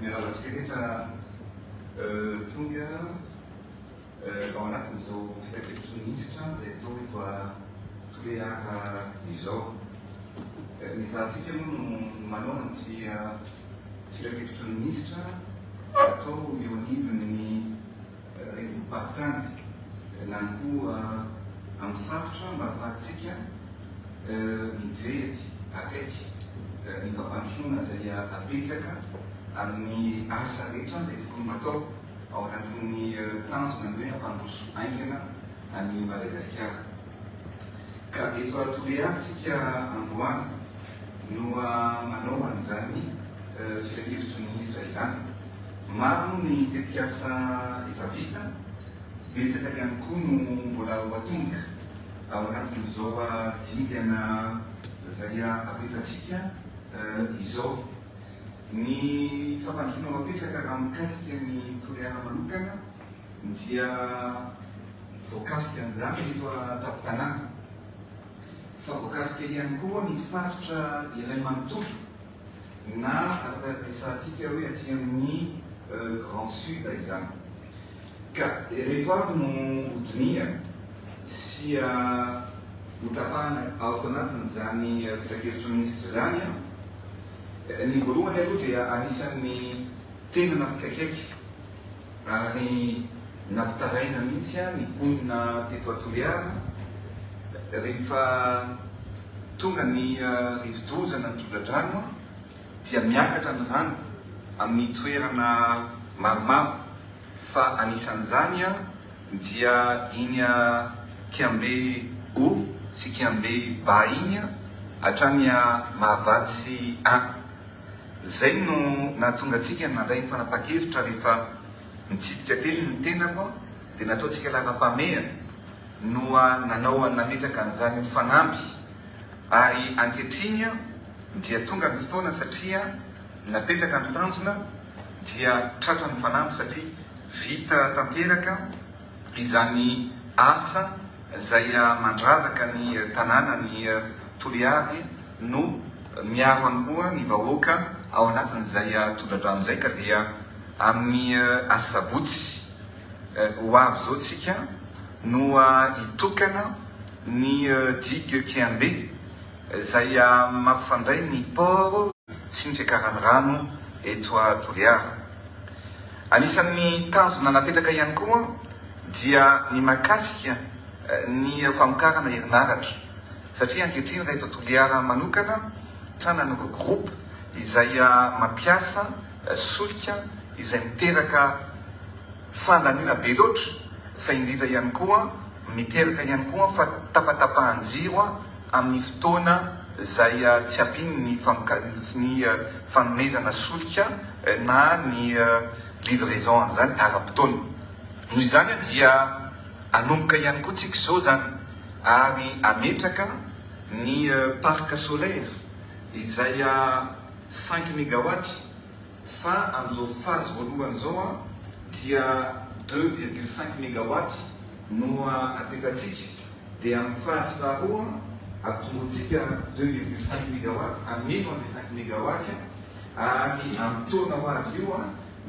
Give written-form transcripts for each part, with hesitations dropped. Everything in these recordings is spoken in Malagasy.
Miarahaba antsika rehetra tonga ao anatin'izao filankevitry ny minisitra izay atao eto Toliara izao. Ny zahantsika moa no manao an'ity filankevitry ny minisitra atao eo anivon'ny renivohi-paritany na ny koa amin'ny faritra mba ahafahantsika mijery akaiky ny fampandrosoana izay apetraka amin'ny asa rehetra izay tokony ho atao ao anatin'ny tanjona ny hoe hampandroso haingana an'i Madagasikara. Ka eto Toliara isika androany no manao an'izany filankevitry ny minisitra izany. Maro moa ny tetikasa efa vita, betsaka ihany koa no mbola ho atomboka ao anatin'izao dingana izay apetratsika izao. Ny fampandrosoana ho apetraka raha mikasika ny Toliara manokana dia voakasika an'izany eto an-tampon-tanàna fa voakasika ihany koa ny faritra iray manontolo na afaka resahantsika hoe aty amin'ny Grand Sud izany. Ka ireto avy no hodinihana sy hotapahana ato anatin'izany filankevitry ny minisitra izany. Ny voalohany aloha dia anisan'ny tena nampikaikaika ary nampitaraina mihitsy ny mponina teto Toliara rehefa tonga ny rivodoza na ny tondra-drano dia miakatra ny rano amin'ny toerana maromaro fa anisan'izany dia iny Kiambe Haut sy Kiambe Bas iny hatrany Mahavatsy I. Izay no nahatonga antsika nandray ny fanapahan-kevitra rehefa nitsidika teny ny tenako dia nataontsika laharam-pahamehana no nanao nametraka an'izany ho fanamby ary ankehitriny dia tonga ny fotoana satria napetraka ny tanjona dia tratra ny fanamby satria vita tanteraka izany asa izay mandravaka ny tanàna ny Toliary no miaro ihany koa ny vahoaka ao anatin'izay tondra-drano izay ka dia amin'ny asabotsy ho avy izao tsika no hitokana ny digue Kiambe izay mampifandray ny port sy ny fiakaran'ny rano eto Toliara. Anisan'ny tanjona napetraka ihany koa dia ny mahakasika ny famokarana herinaratra satria ankehitriny raha eto Toliara manokana tranan'ireo groupe izay mampiasa solika izay miteraka fandaniana be loatra fa indrindra ihany koa miteraka ihany koa fahatapatapahan-jiro amin'ny fotoana izay tsy ampian'ny ny fanomezana solika na ny livraison an'izany ara-potoana. Noho izany dia hanomboka ihany koa tsika izao izany ary hametraka ny parc solaire izay cinq megawatts fa amin'izao phase voalohany izao dia 2,5 megawatts no apetratsika dia amin'ny phase faharoa ampitombointsika 2,5 megawatts hameno an'ilay cinq megawatts ary amin'ny taona ho avy io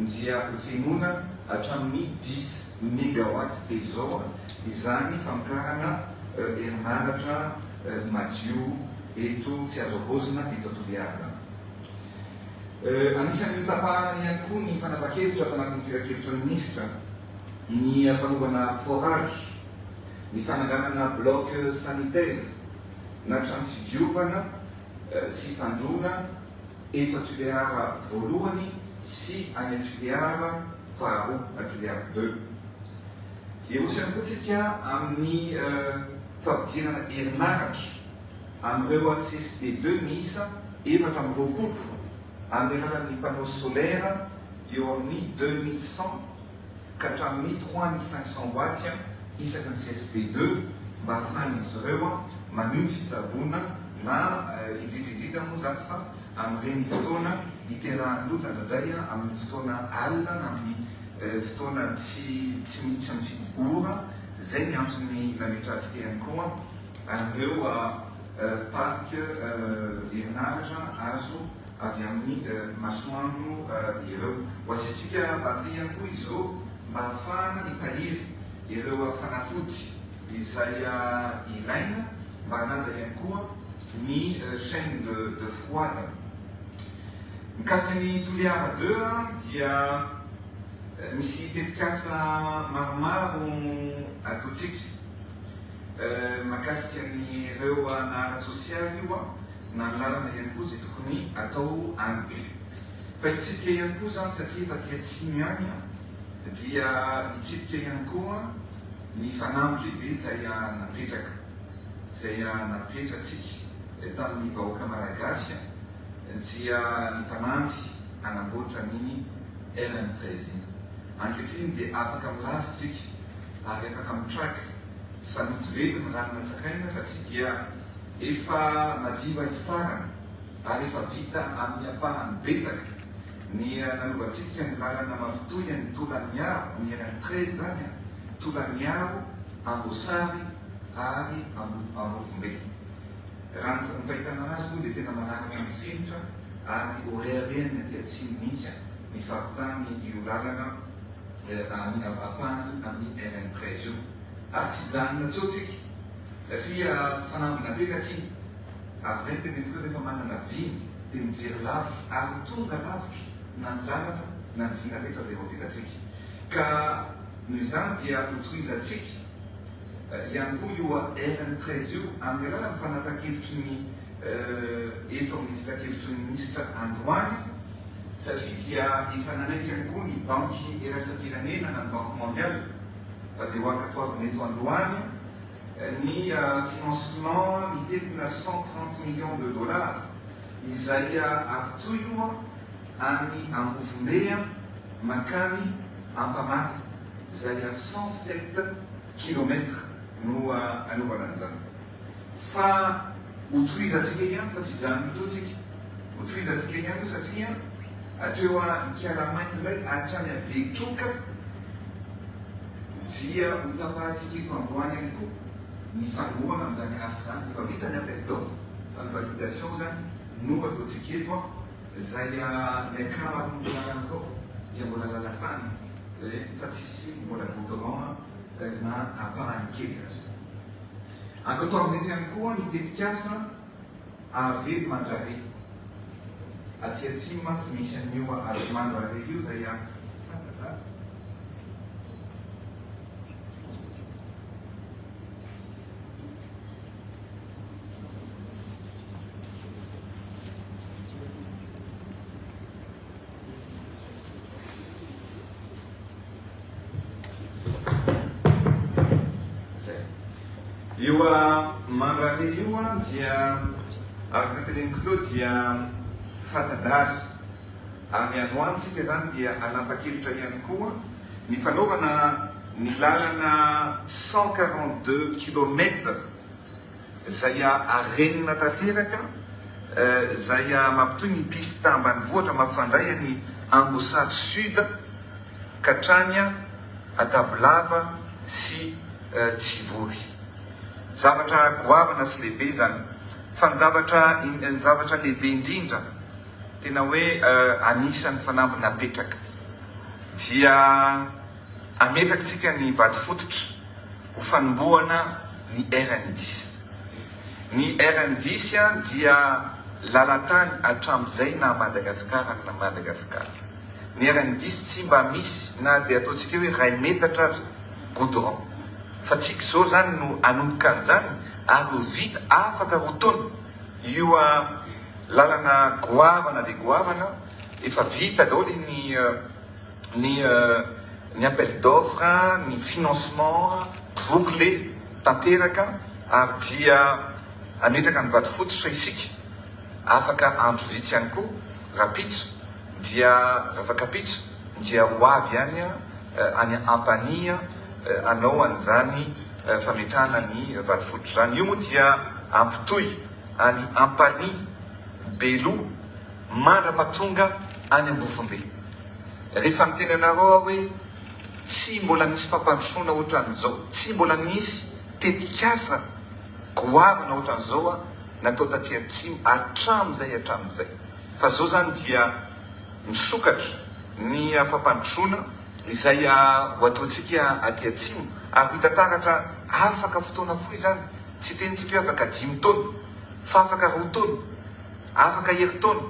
dia ho fenoina hatramin'ny dix megawatts be izao izany famokarana herinaratra madio eto sy azo havaozina eto Toliara izany. Anisan'ny notapahana ihany koa ny fanapan-kevitra tanatin'ny filankevitry ny minisitra ny fanaovana forage, ny fananganana bloc sanitaire na trano fidiovana sy fandroana eto Tulear voalohany sy any Tulear faharoa na Tulear deux. Hiroso ihany koa tsika amin'ny fampidirana herinaratra amin'ireo CSB deux miisa 24 amin'ny alalan'ny panneau solaire eo amin'ny 2100 ka hatramin'ny 3500 watts isaky ny CSB deux mba hahafahan'izy ireo manohy ny fitsaboana na indrindra indrindra moa izany fa amin'ireny fotoana iterahan'ny olona indraindray amin'ny fotoana alina na amin'ny fotoana tsy tsy misy tsy mifidy ora izay ny antony nametrahantsika ihany koa an'ireo parc herinaratra azo. avy amin'ny masoandro ireo. Ho asiantsika batterie ihany koa izy ireo mba hahafahana mitahiry ireo fanafody izay ilaina mba hanaja ihany koa ny chaine de froid zany. Mikasika ny Toliara deux dia misy tetikasa maromaro ataontsika mahakasika ny ireo na ara-tsosialy io na ny lalana ihany koa izay tokony atao any. Fa hitsidika ihany koa izany satria efa aty atsimo ihany dia hitsidika ihany koa ny fanamby lehibe izay napetraka, izay napetratsika tamin'ny vahoaka malagasy dia ny fanamby hanamboatra an'iny RN 13 iny. Ankehitriny dia afaka milaza isika ary afaka mitraka fa notovety ny rano natsakaina satria dia efa madiva hifarana ary efa vita amin'ny ampahany betsaka ny nanovantsika ny lalana mampitohy an'i Tolagnaro, ny RN 13 izany an, Tolagnaro, Amboasary ary Ambovombe. Raha ny fahitana anazy moa dia tena manaraka ny fenitra ary ho reharehany aty atsimo mihitsy ny fahavitany io lalana ampahany amin'ny RN 13 io. Ary tsy hijanona tsy eo tsika satria fanamby napetraka iny ary izay no teneniko hoe rehefa manana vina dia mijery lavitra ary ho tonga lavitra na ny lalana na ny vina rehetra izay ho apetratsika. Ka noho izany dia hotohizantsika ihany koa io RN 13 io amin'ny alalan'ny fanapahan-kevitry ny eto amin'ny filankevitry ny minisitra androany satria dia efa nanaiky ihany koa ny banky iraisam-pirenena na ny banque mondiale fa dia ho ankatoavina eto androany ny financement mitentina 130 millions de dollars izay ampitohy io any Ambovombe mankany Ampamata izay 107 kilomètre no anaovana an'izany. Fa ho tohizantsika ihany fa tsy hijanona etoa tsika. Ho tohizantsika ihany io satria hatreo Ikalamainty indray hatrany Betroka dia ho tapahantsika eto androany ihany koa ny fanombohana amin'izany asa izany. Efa vita ny appel d'offre fa ny validation izany no ataontsika eto izay ny ankamaroan'ny lalana koa dia mbola lalan-tany fa tsisy mbola goudron na ampahany kely aza. Ankatoavina eto ihany koa ny tetikasa Ahavelo Mandrare. Aty atsimo mantsy misy an'io Ahavelo Mandrare io izay fanta-daza. Zay. Io Mandrare io dia araka ny teneniko teo dia fanta-daza ary androany tsika zany dia hanapa-kevitra ihany koa ny fanaovana ny lalana 142 kilomètres izay harenina tanteraka, izay mampitohy ny piste ambanivohitra mampifandray an'i Amboasary Sud ka hatrany Antabolava sy Tsivory. Zavatra goavana sy lehibe izany. Fa ny zavatra ny zavatra lehibe indrindra, tena hoe anisan'ny fanamby napetraka dia Ametrakintsika ny vato fototra ho fanombohana ny RN dix. Ny RN dix dia lalan-tany hatramin'izay naha Madagasikara an'i Madagasikara. Ny RN dix tsy mba misy na dia ataontsika hoe iray metatra aza goudron. Fa tsika izao izany no hanomboka an'izany ary ho vita afaka roa taona io lalana goavana dia goavana efa vita daholo ny ny ny appel d'offre, ny financement bouclé tanteraka ary dia hametraka ny vato fototra isika afaka andro vitsy ihany koa rahampitso dia rafakampitso dia ho avy ihany any Ampanihy hanao an'izany fametrahana ny vato fototra izany. Io moa dia hampitohy any Ampanihy Beloha mandra-pahatonga any Ambovombe. Rehefa miteny anareo aho hoe tsy mbola nisy fampandrosoana ohatran'izao, tsy mbola nisy tetikasa goavana ohatran'izao natao taty Atsimo hatramin'izay hatramin'izay. Fa izao izany dia misokatra ny fampandrosoana izay ho ataontsika aty atsimo ary ho hita taratra afaka fotoana fohy izany, tsy tenintsika hoe afaka dimy taona fa afaka roa taona, afaka herintaona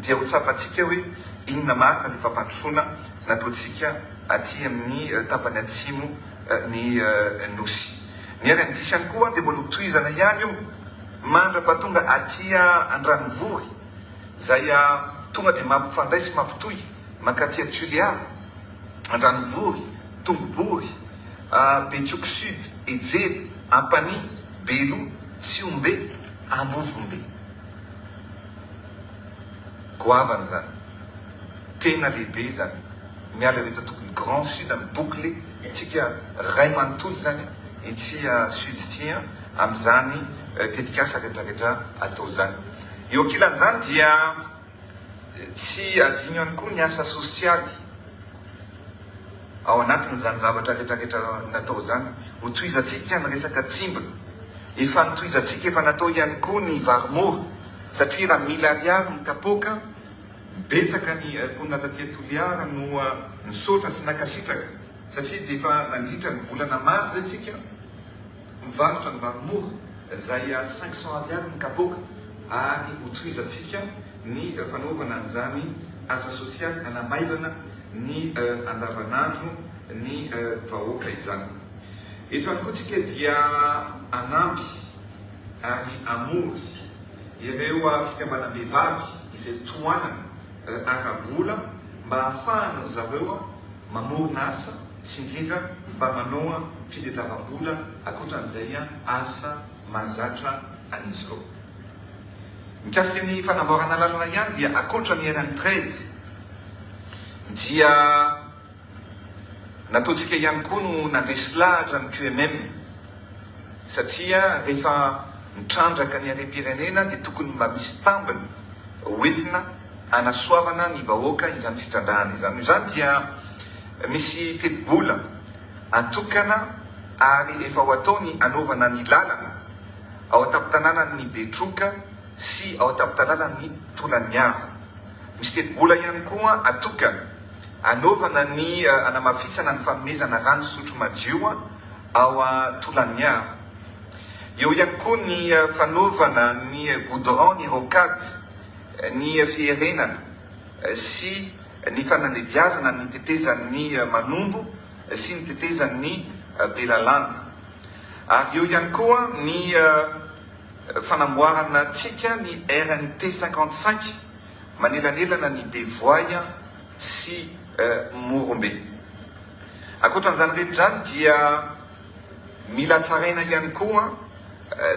dia ho tsapantsika hoe inona marina ilay fampandrosoana nataontsika aty amin'ny tapany atsimo ny Nosy. Ny RN-dix ihany koa dia mbola hotohizana ihany io mandra-pahatonga aty Andranovory izay tonga dia mampifandray sy mampitohy mankaty Tuléar, Andranovory, Tongobory, Betioky Sud, Ejeda, Ampanihy, Beloha, Tsihombe, Ambovombe. Goavana izany. Tena lehibe izany. Miala avy eto tokony Grand Sud mi-boucler tsika ray manontolo izany ity Sud ity amin'izany tetikasa retraretra atao izany. Eo ankilan'izany dia tsy adino ihany koa ny asa sosialy ao anatin'izany zavatra retraretra natao izany. Ho tohizantsika ny resaka tsimbina. Efa notohizantsika, efa natao ihany koa ny vary mora satria raha mille ariary ny kapoaka, Betsaka ny mponina taty Toliara no nisaotra sy nankasitraka satria dia efa nandritra ny volana maro izay tsika mivarotra ny vary mora izay 500 ariary ny kapoaka ary ho tohizantsika ny fanaovana an'izany asa sosialy hanamaivana ny andavanandro ny vahoaka izany. Eto ihany koa tsika dia hanampy ary hamory ireo fikambanam-behivavy izay tohanana ara-bola mba hahafahan-dry zareo mamorona asa sy indrindra mba manao fitediavam-bola ankoatran'izay asa mahazatra an'izy ireo. Mikasika ny fanamboarana lalana ihany dia ankoatra ny RN 13 dia Nataontsika ihany koa no nandresy lahatra ny QMM satria rehefa mitrandraka ny harem-pirenena dia tokony mba misy tambiny hoentina hanasoavana ny vahoaka izany fitrandrahana izany. Noho izany dia misy tetibola atokana ary efa ho atao ny hanaovana ny lalana ao an-tampon-tanànan'ny Betroka sy ao an-tampon-tanànan'ny Tolagnaro. Misy tetibola ihany koa atokana Anaovana ny hanamafisana ny fanomezana rano fisotro madio ao Tolagnaro. Eo ihany koa ny fanaovana ny goudron, ny rocade, ny fiherenana sy ny fanalebiazana ny tetezan'ny Manombo sy ny tetezan'ny Belalanda. Ary eo ihany koa ny fanamboarana antsika ny RNT 55 manelanelana ny Bevoay sy Morombe. Ankoatran'izany rehetra izany dia mila tsaraina ihany koa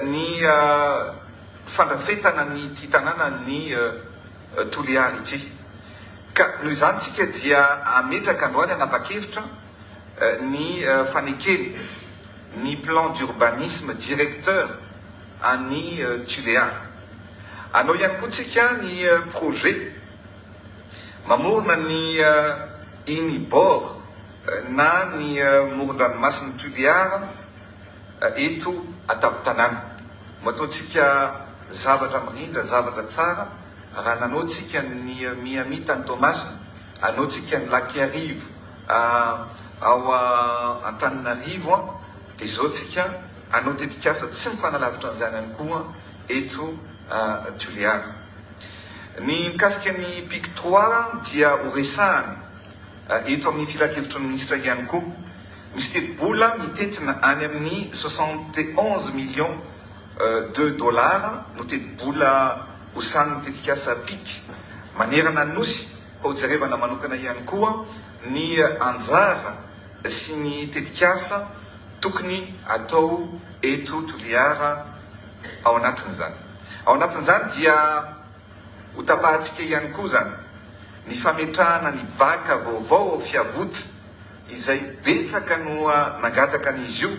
ny fandrafetana ny ity tanànan'i Toliara ity. Ka noho izany isika dia hametraka androany hanapa-kevitra ny fanekena ny plan d'urbanisme directeur an'i Tulear. Hanao ihany koa tsika ny projet mamorona ny iny bord na ny moron-dranomasin'i Tulear eto an-tampon-tanàna. Mba ataontsika zavatra mirindra, zavatra tsara, raha nanao tsika ny Miami tany Toamasina, hanao tsika ny Lac Iarivo ao Antananarivo dia izao tsika hanao tetikasa tsy mifanalavitra an'izany ihany koa eto Toliara. Ny mikasika ny Pic trois dia ho resahana eto amin'ny filankevitry ny minisitra ihany koa. Misy tetibola mitentina any amin'ny 71 millions de dollars no tetibola hosanin'ny tetikasa Pic manerana ny Nosy fa hojerevana manokana ihany koa ny anjara sy ny tetikasa tokony atao eto Toliara ao anatin'izany. Ao anatin'izany dia ho tapahantsika ihany koa izany ny fametrahana ny bac vaovao ao Fiavota izay betsaka no nangataka an'izy io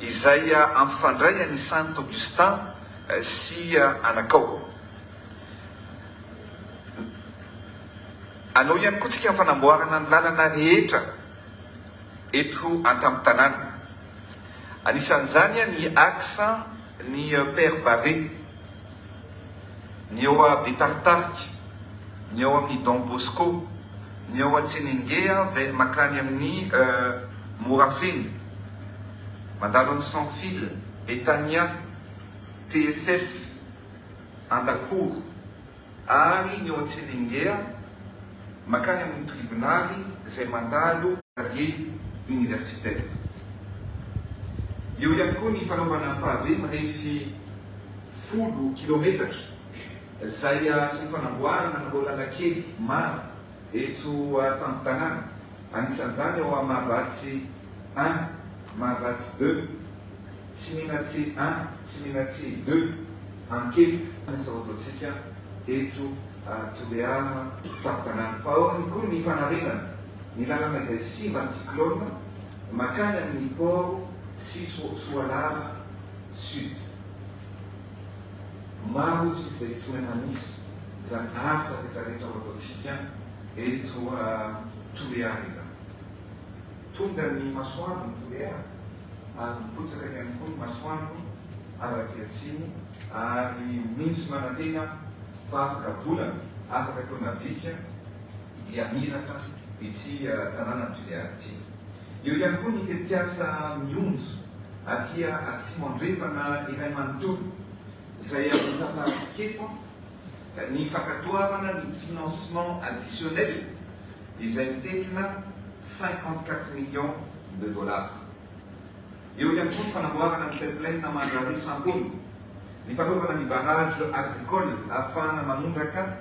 izay hampifandray an'i Saint Augustin sy Anakao. Hanao ihany koa tsika ny fanamboarana ny lalana rehetra eto an-tampon-tanàna. Anisan'izany ny axe ny Père Barré, ny eo Betaritarika, ny ao amin'ny Don Bosco, ny ao Antsenengea ve makany amin'ny Morafeno, mandalo an'i Sans Fil, Etania, TSF, Andakoro, ary ny ao Antsenengea makany amin'ny tribonaly izay mandalo Cahier universitaire. Eo ihany koa ny fanaovana pavé mirefy 10 kilometatra izay sy ny fanamboarana an'ireo lalan-kely maro eto an-tampon-tanàna, anisan'izany ao Mahavattsy un, Mahavattsy deux, Tsimenatse un, Tsimenatse deux, Ankety. Ny asa ataontsika eto Tulear tampon-tanàna. Fa ao ihany koa ny fanarenana ny lalana izay simba ny cyclone mankany amin'ny port sy Soalara sud. Maro izy izay tsy mahay manisa izany asa retraretra ho ataontsika eto Tulear izany. Tonga ny masoandro ny Tulear ary mipotsaka ihany koa ny masoandro avy aty atsimo ary mino sy manantena aho fa afaka volana, afaka taona vitsy dia hamiratra ity tanànan'i Tulear ity. Eo ihany koa ny tetikasa Mionjo aty atsimo andrefana iray manontolo izay hotapahantsika eto ny fankatoavana ny financement additionnel izay mitentina 54 millions de dollars. Eo ihany koa ny fanamboarana ny pipeline Mandrare Sampona, ny fanaovana ny barrage agricole ahafahana manondraka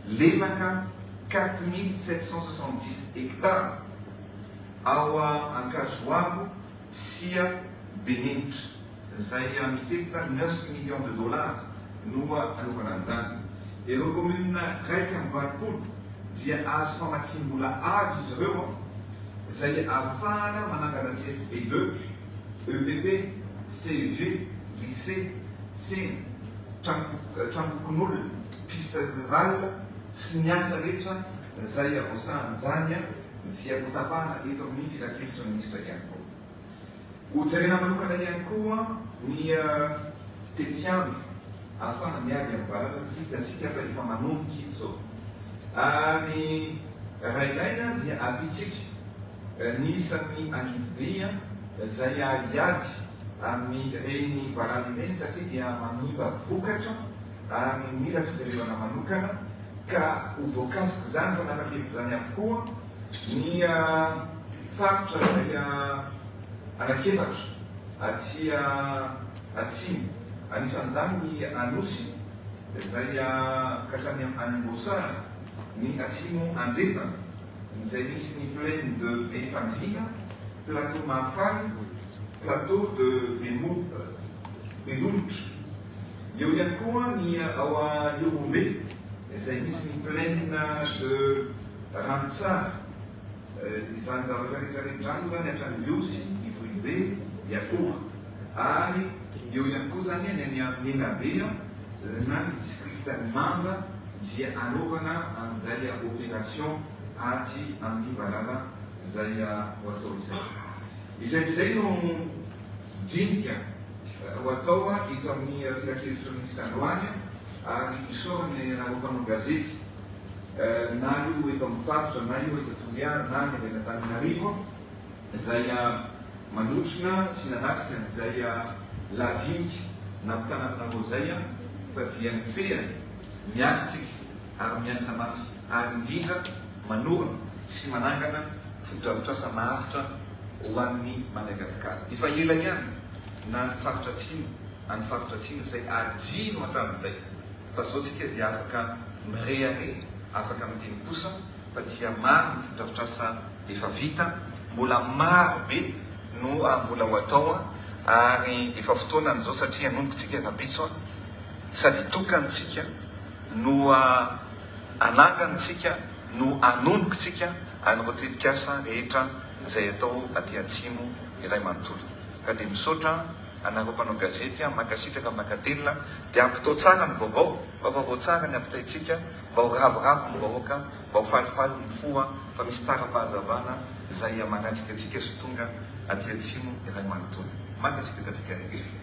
lemaka 4770 hectares ao Ankazoabo sy Benenitra, izay mitentina neuf millions de dollars no hanaovana an'izany. Ireo kaominina 81 dia azo famatsiam-bola avy izy ireo, izay ahafahana manangana CSB deux, EPP, CEG, Lycée, tsena, tranompokonolona, piste rurale sy ny asa rehetra izay voasahan'izany dia hotapahana eto amin'ny filankevitry ny minisitra ihany koa. Hojerena manokana ihany koa ny tetiandro ahafahana miady amin'ny valala satria hitantsika fa efa manomboka izy izao. Ary raha ilaina dia ampitsika ny isan'ny angidibe izay hiady amin'ireny valala ireny satria dia manimba vokatra ary mila fijerevana manokana ka ho voakasik'izany fanapa-kevitra izany avokoa ny faritra izay anankiefatra aty atsimo, anisan'izany ny Anosy izay ka hatrany any Amboasary, ny atsimo andrefana izay misy ny plaine de Befandriana, plateau Mahafaly, plateau de Bemo Belolotra. Eo ihany koa ny ao Ihorombe izay misy ny plaine de Ranotsara. Izany zavatra rehetra rehetra izany moa izany hatrany Ihosy, Ivohibe, Iakora. Ary eo ihany koa izany ny any Menabe na ny district-n'i Manja dia anaovana an'izay opération aty amin'ny valala izay ho atao izay. Izay sy izay no dinika ho atao eto amin'ny filankevitry ny minisitra androany ary isaorana ny anareo mpanao gazety na io eto amin'ny faritra na io eto Toliara na ny avy any Antananarivo izay manotrona sy nanatrika an'izay lahadinika nampitana aminareo izay fa dia ny fehany miasa isika ary miasa mafy ary indrindra manorina sy manangana fotodrafitrasa maharitra ho an'i Madagasikara. Efa ela ihany na ny faritra atsimo any faritra atsimo izay adino hatramin'izay fa zao tsika dia afaka mirehareha afaka miteny kosa fa dia maro ny fotodrafitrasa efa vita mbola maro be no mbola ho atao ary efa fotoanany izao satria hanomboka tsika rahampitso sady hitokana tsika no hanangana tsika no hanomboka tsika an'ireo tetikasa rehetra izay atao aty atsimo iray manontolo. Ka dia misaotra anareo mpanao gazety an, mankasitraka mankatelina, dia ampitao tsara ny vaovao, fa vaovao tsara ny ampitaintsika mba ho ravoravo ny vahoaka, mba ho falifaly ny fo an, fa misy tara-pahazavana izay manatrika antsika sy tonga aty atsimo iray manontolo. Mankasitraka antsika rehetra.